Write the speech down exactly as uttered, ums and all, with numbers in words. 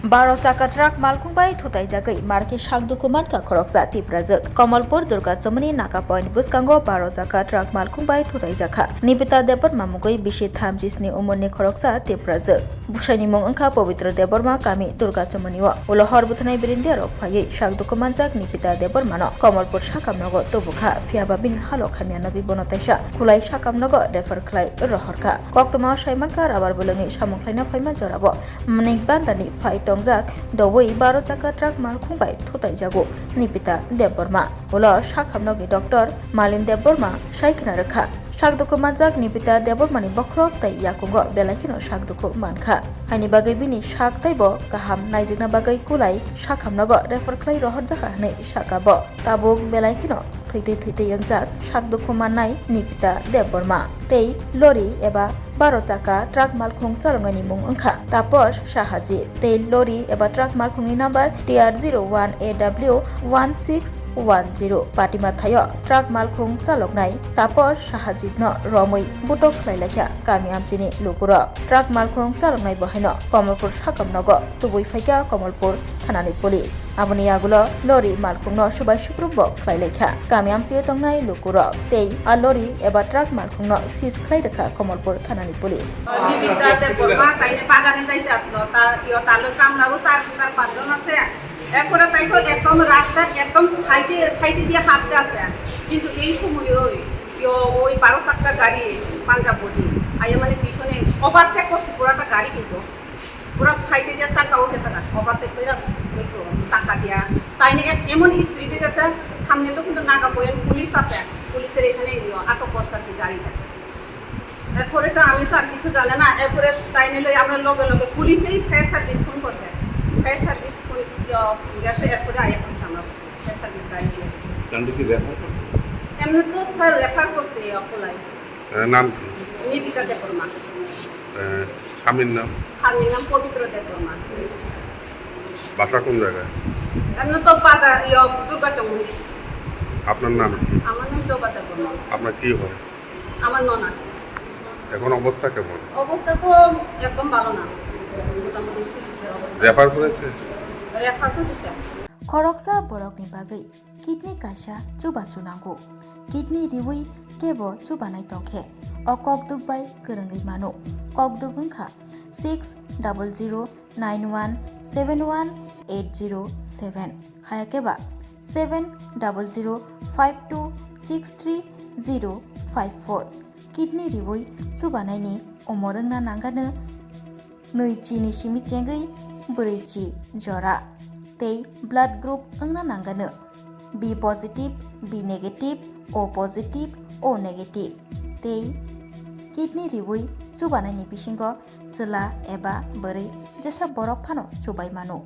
Baro chakka truck malkhung bai thutaijagwi markhe sak dukhu mankha khoroksa Tiprajwk. Komolpur Durga Chomoni Naga Point bwskango baro chakka truck malkhung bai thutaijakha. Nipita Debbarma mungwi bisi thamjisni umorni khoroksa Tiprajwk. Bwsaini mung wngkha Pabitra Debbarma, kami Durga Chomoni o. Ulo hor bwthanai birindia rok phaiwi sak dukhu manjak Nipita Debbarma no Komolpur sakam nogo tubukha, phiyaba bini halok hamya nogwi bono taisa kulai sakam nogo refer khlai rohorkha. Koktwma o saimankha, rabar bolongni samung khlaina phaima jorabo manik bandani phai tongjak doui baro chakka truck malkhung bai thutaijago Nipita Debbarma. Ulo sakhamnokni doctor Malin Debbarma sai khna rwkha. Sak dukhu manjak Nipita Debbarmani bokhorok tei yakungo belai kheno sak dukhu mankha. Haini bagwi bini sak teibo kaham naijikna bagwi kulai sakhamnogo refer khlai rohorjakha hwnwi sakha bo. Tabuk belai kheno thwitwi thwitwi wngjak sak dukhu mannai Nipita Debbarma tei lori eba baro chakka truck malkhung chaloknaini mung wngkha Taposh Sahajit tei lori eba truck malkhungni number T R zero one A W one six one zero. Patima thaio truck malkhung chaloknai Taposh Sahajitno romwi butok khlailaikha kami amchini lukurok. Truck malkhung chaloknai bo haino Komolpur sakam nogo tubui phaikha Komolpur thanani police. Aboni yagulo lori malkhungno subai sukrubbo khlailaikha kami amchio tongnai lukurok tei a lori eba truck malkhungno seize khlai rwkha Komolpur thanani police. Nibita Debbarma taine bagane jaite aslo, ta, iyo, talo kamlabo char, char panch jon ase. Erpore tai to ekdom rastar ekdom side, side diye hatte ase. Kintu ei somoyoi, iyo, oi baro chakka gari Punjab bodi, aiya mane pichone overtake korse purata gari kintu. Pura side dia chakka o gesa ga, overtake koira, oito taka dia. Taine ek, emon speed e gesa, samne to kintu Naga Point police ase, police er ekhane iyo, atok korse ar ki gari ta. এরপরে তো আমি তো আর কিছু জানি না, এরপরে তাই নিলে আমরা লগে লগে পুলিশেই ফায়ার সার্ভিস ফোন করছে। ফায়ার সার্ভিস ফোন, ইয়া, গেছে, এরপরে আয়া করছে আমরা ফায়ার সার্ভিস গাড়ি দিয়ে। তাহলে কি রেফার করছে? এমনি তো স্যার রেফার করছে, ইয়া, কোলাই। আহ, নাম কি? নিবিকা দেববর্মা। আহ, স্বামীর নাম? স্বামীর নাম পবিত্র দেববর্মা। বাসা কোন জায়গায়? এমনি তো বাজার, ইয়া, দুর্গা চৌমুহনী। আপনার নাম কি? আমার নাম জবা দেববর্মা। আপনার কি হয়? আমার ননাস। এখন অবস্থা কেমন? অবস্থা তো একদম ভালো না, মোটামুটি সিরিয়াসের অবস্থা। রেফার করেছে? রেফার তো দিছে। Khoroksa borokni bagwi kidney kaisa chubachu nango. Kidney riwi kebo chubanai tongkhe, o kokduk bai kwrwngwi mano. Kokduk wngkha six double zero nine one seven one eight zero seven. Hayakhe ba seven double zero five two six three zero five four. Kidney riwi chubanaini umor wngna nangano nwi chini simi chengwi bwrwi chi jora tei blood group wngna nangano B positive, B negative, O positive, O negative tei kidney riwi chubanaini bisingo chwla eba bwrwi jesa borok phano chubai mano.